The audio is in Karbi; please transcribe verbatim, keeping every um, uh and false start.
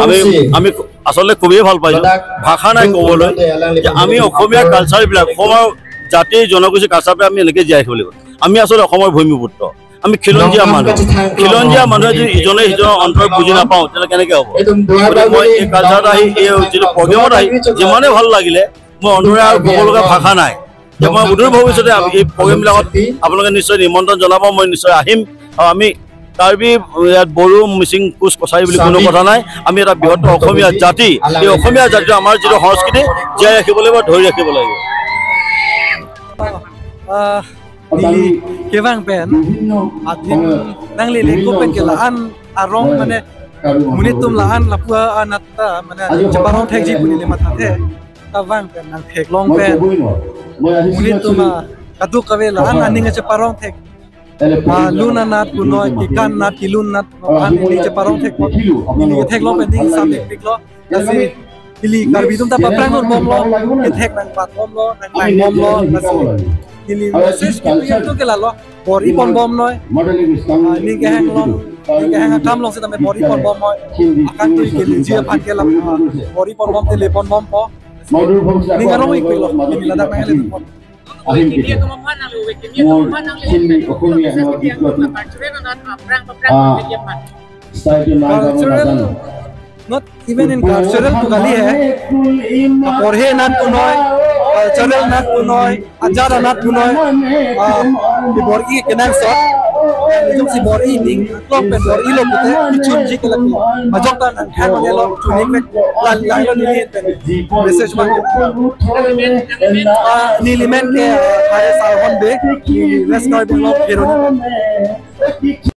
আমি, আমি আচলতে খুবেই ভাল পাইছো। ভাষা নাই ক'বলৈ যে আমি অসমীয়া কালচাৰবিলাক, অসমৰ জাতি জনগোষ্ঠী কালচাৰবিলাক আমি এনেকে জীয়াই ৰাখিব লাগিব। আমি আচলতে অসমৰ ভূমিপুত্ৰ, আমি খিলঞ্জীয়া মানুহ। খিলঞ্জীয়া মানুহে যদি ইজনে সিজনৰ অন্তৰ বুজি নাপাওঁ, তেতিয়াহ'লে কেনেকে হ'ব? গতিকে মই এই কালচাৰত আহি, এই যিটো প্ৰগ্ৰেমত আহি যিমানে ভাল লাগিলে, মই অন্তৰে আৰু ক'ব লগা ভাষা নাই। যে মই অদূৰ ভৱিষ্যতে আমি এই প্ৰগ্ৰেমবিলাকত আপোনালোকে নিশ্চয় নিমন্ত্ৰণ জনাব, মই নিশ্চয় আহিম। আৰু আমি কাৰ্বি, ইয়াত বড়ো, মিচিং, কোচ, কছাৰী বুলি কোনো কথা নাই। আমি এটা বৃহত্তৰ অসমীয়া জাতি। এই অসমীয়া জাতিটো আমাৰ যিটো সংস্কৃতি জীয়াই ৰাখিব লাগিব, ধৰি ৰাখিব লাগিব। Ah, neli kevang pen, adim nanglele ko pen ke la-an arong mane, monit atum la-an lapu anat ta mane cheparong thekji pu neli mathathe. Kevang pen nangtheklong pen, monit atum kadokave la-an aning cheparong thek. Ah, lun anat punoi, kekan anat, kelun anat, an aning cheparong thek. Neli ketheklong pen ning samik piklo. Lasi neli Karbi atum ta paphrang bomlo, kethek nangbat bomlo, nanglang bomlo, lasi neli message kipi atum ke lalo, bor-i pon bomnoi. Ah, ning kehang along, ning kehang akam along sitame bor-i pon bomnoi. Akangtui keleji aphan ke lam, ah, bor-i pon bom te le pon bompo. Ning arong ik piklo, neli ladak nangle pon. Ahim kita. Mo chini Okomi ano git ko tu. Ah, style tu na gamo na cultural, jano. Not even in cultural pu kali he. Porhe anat punoi, cultural anat punoi, ajar anat punoi. Ah, bor-i kenangsot. Jongsi bor-i ning, klok pen bor-ilo pute, ichunji ke laki. Majok ta nangkhang mane lo, chunji pen, la, la lo neli pen. Message ma. Ah, neli men ke, ah, Thai Salhon Bey, West Karbi Anglong, Kheroni.